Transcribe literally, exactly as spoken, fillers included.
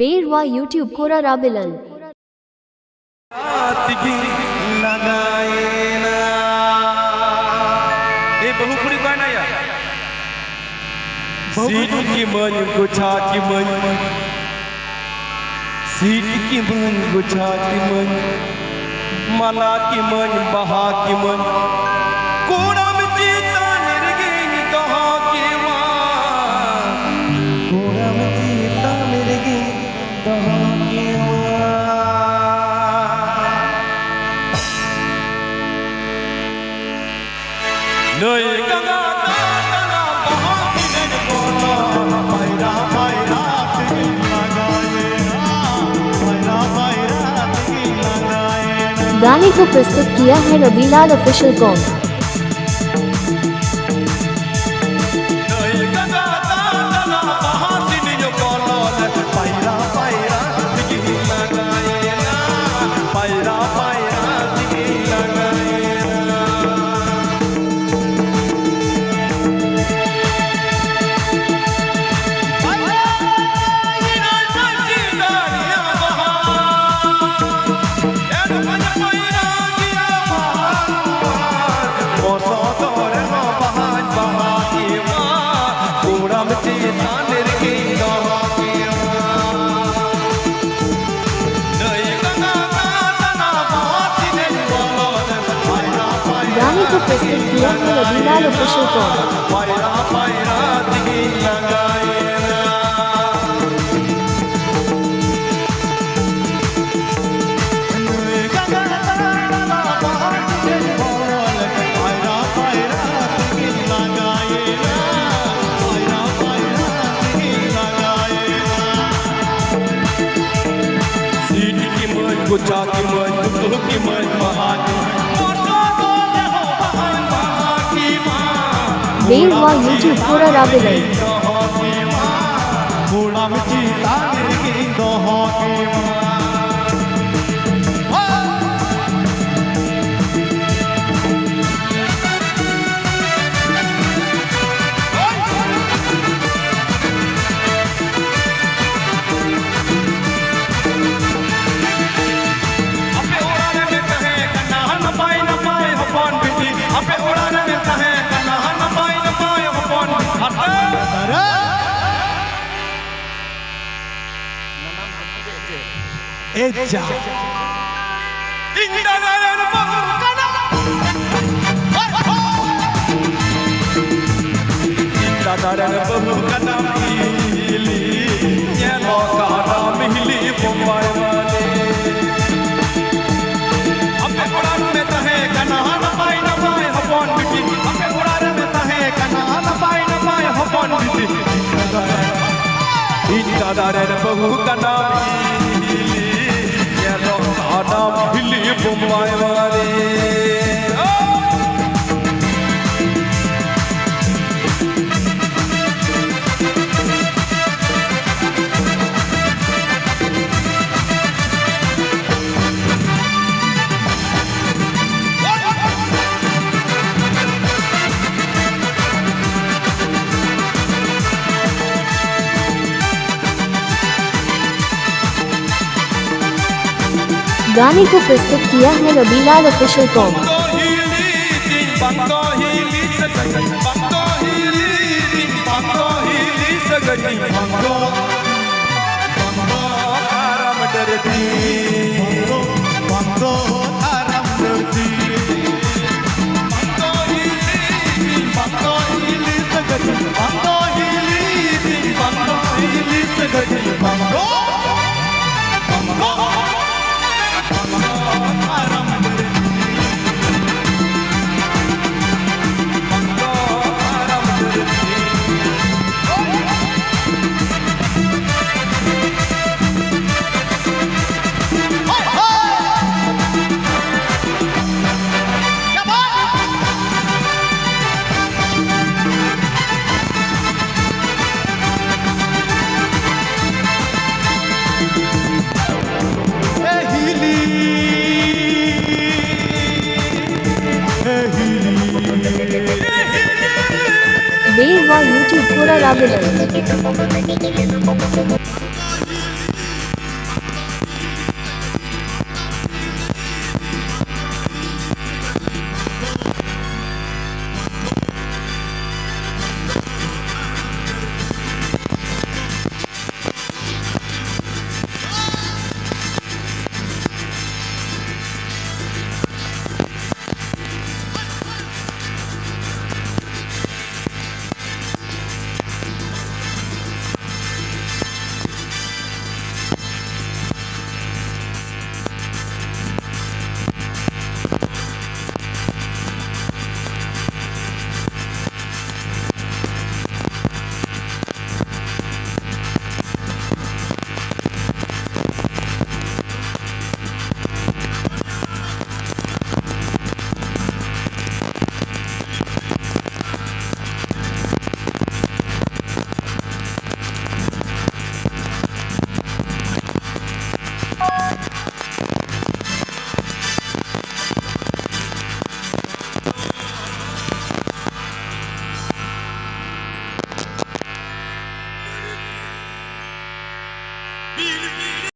ᱵᱮᱨᱣᱟ YouTube ᱠᱚᱨᱟ ᱨᱟᱵᱮᱞᱟᱞ᱾ ᱛᱮᱜᱮ ᱞᱟᱸᱜᱟᱭᱮᱱᱟ᱾ ᱮ ᱵᱟᱹᱦᱩ ᱠᱩᱲᱤ ᱚᱠᱟᱭᱱᱟᱭᱟ? ᱥᱤᱫ ᱠᱤᱢᱟᱹᱧ ᱜᱚᱪᱷᱟ ᱠᱤᱢᱟᱹᱧ, ᱥᱤᱫ ᱠᱤᱢᱟᱹᱧ ᱜᱚᱪᱷᱟ ᱠᱤᱢᱟᱹᱧ, ᱢᱟᱞᱟ ᱠᱤᱢᱟᱹᱧ ᱵᱟᱦᱟ ᱠᱤᱢᱟᱹᱧ, ᱠᱚᱲᱟᱢ ᱪᱮᱛᱟᱱ ᱨᱮᱜᱮᱧ ᱫᱚᱦᱚ ᱠᱮᱢᱟ, ᱠᱚᱲᱟᱢ ᱪᱮᱛᱟᱱ ᱨᱮᱜᱮᱧ ᱫᱚᱦᱚ ᱠᱮᱢᱟ᱾ ᱱᱟᱹᱭ ᱜᱟᱰᱟ ᱫᱟᱜ ᱛᱟᱞᱟ ᱵᱟᱦᱟ ᱠᱤᱱᱟᱹᱧ ᱵᱚᱞᱚ, ᱯᱟᱭᱨᱟ ᱯᱟᱭᱨᱟ ᱛᱮᱜᱤᱧ ᱞᱟᱸᱜᱟᱭᱮᱱᱟ, ᱯᱟᱭᱨᱟ ᱯᱟᱭᱨᱟ ᱛᱮᱜᱤᱧ ᱞᱟᱸᱜᱟᱭᱮᱱᱟ᱾ गाने को प्रस्तुत किया है रविलाल ऑफिशियल कॉम। गाने को प्रस्तुत किया है रविलाल ऑफिशियल कॉम। ᱵᱮᱨᱣᱟ YouTube ᱠᱚᱨᱟ ᱨᱟᱵᱮᱞᱟᱞ᱾ ᱠᱚᱲᱟᱢ ᱪᱮᱛᱟᱱ ᱨᱮᱜᱮᱧ ᱫᱚᱦᱚ ᱠᱮᱢᱟ᱾ ᱮ ᱡᱟ᱾ ᱤᱧ ᱫᱟᱫᱟ ᱨᱮᱱ ᱵᱟᱹᱦᱩ ᱠᱟᱱᱟᱢ᱾ ᱤᱧ ᱫᱟᱫᱟ ᱨᱮᱱ ᱵᱟᱹᱦᱩ ᱠᱟᱱᱟᱢ ᱦᱤᱞᱤ, ᱧᱮᱞᱚᱜ ᱠᱟᱱᱟᱢ ᱦᱤᱞᱤ ᱵᱳᱢᱵᱟᱭ ᱢᱟᱞᱤ᱾ ᱟᱯᱮ ᱚᱲᱟᱜ ᱨᱮ ᱛᱟᱦᱮᱸ ᱠᱟᱱᱟ ᱱᱟᱯᱟᱭ ᱱᱟᱯᱟᱭ ᱦᱚᱯᱚᱱ ᱵᱤᱴᱤ, ᱟᱯᱮ ᱚᱲᱟᱜ ᱨᱮ ᱛᱟᱦᱮᱸ ᱠᱟᱱᱟ ᱱᱟᱯᱟᱭ ᱱᱟᱯᱟᱭ ᱦᱚᱯᱚᱱ ᱵᱤᱴᱤ᱾ ᱤᱧ ᱫᱟᱫᱟ ᱨᱮᱱ ᱵᱟᱹᱦᱩ ᱠᱟᱱᱟᱢ ᱦᱤᱞᱤ, ᱧᱮᱞᱚᱜ ᱠᱟᱱᱟᱢ ᱦᱤᱞᱤ ᱵᱳᱢᱵᱟᱭ ᱢᱟᱞᱤ᱾ गाने को प्रस्तुत किया है रबीलाल ऑफिशियल कॉम। बेवा YouTube पूरा राविलन।